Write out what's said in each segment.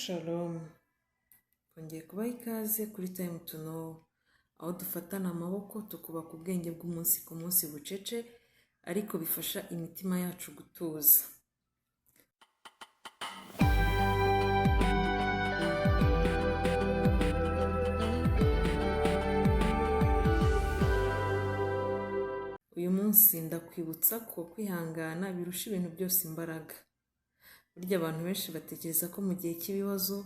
Shalom, twongeye kubaha ikaze kuri Time to Know, aho dufatana amaboko tukubaka ubwenge bw'umunsi ku munsi bucece, ariko bifasha imitima yacu gutuza. Uyu munsi ndakwibutsa ko kwihangana birusha ibintu byose imbaraga. Burya abantu benshi batekereza ko mu gihe cy'ibibazo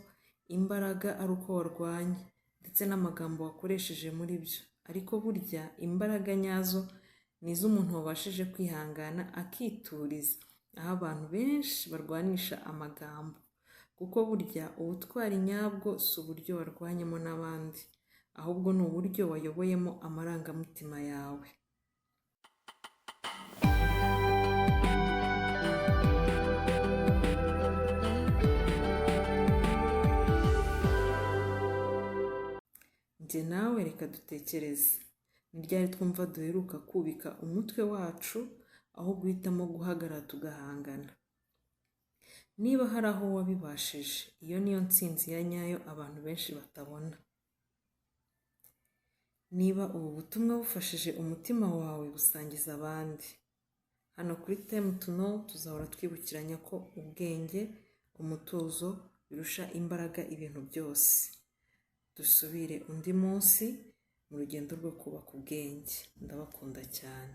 imbaraga ari uko warwanye ndetse n'amagambo wakoresheje muri byo, ariko burya imbaraga nyazo ni iz'umuntu wabashije kwihangana akituriza, aho abantu benshi barwanisha amagambo, kuko burya ubutwari nyabwo si uburyo warwanyemo n'abandi, ahubwo ni uburyo wayoboyemo amarangamutima yawe. Njye nawe reka dutekereze, ni ryari twumva duheruka kubika umutwe wacu aho guhitamo guhagarara tugahangana? Niba hari aho wabibashije, iyo niyo ntsinzi ya nyayo abantu benshi batabona. Niba ubu butumwa bufashije umutima wawe, busangiza abandi. Hano kuri Time to Know tuzahora twibukiranya ko ubwenge, umutuzo birusha imbaraga ibintu byose. Dusubire undi munsi mu rugendo rwo kubaka ubwenge. Ndabakunda cyane.